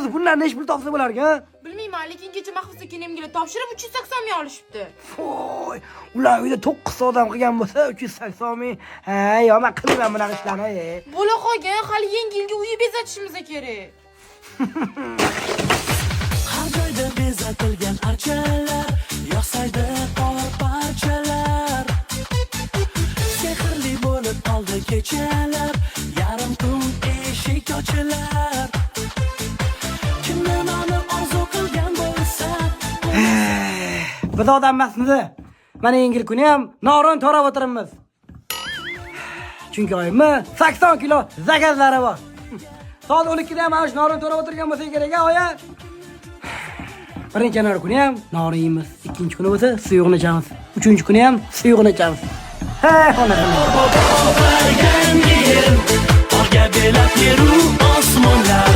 O'zi bundan nechi pul topsa bo'larkan? Bilmayman, lekin kecha Mahfuza kenemgina topshirib 380 ming olishibdi. Voy, ular uyda 9 ta odam qilgan bo'lsa 380 ming. Ha, yo, men qilmayman bunaqa ishlarni. E. Bo'la qolgan, hali yangi yilga uy bezatishimiz kerak. Har joyda bezatilgan archalar, yog'saydi qor parchalar. Sehrli bo'lib qoldi kechalar, yarim tun eshik ochilar. Kim nimani orzu qilgan bo'lsa, Biz odam emasmiz. Mana yangi yil kuni ham norin to'rab o'tiribmiz. Chunki oyimni 80 kilo заказ lari bor. Soat 12da ham mana shu norin to'rab o'tirgan bo'lsa kerak, a oya. 1-yanvar kuni ham norin yeymiz. Ikkinchi kuni bo'lsa suyuqni ichamiz. Uchinchi kuni ham suyuqni ichamiz. Ha, xona. Yangi yil qorga belab yeru osmonlar.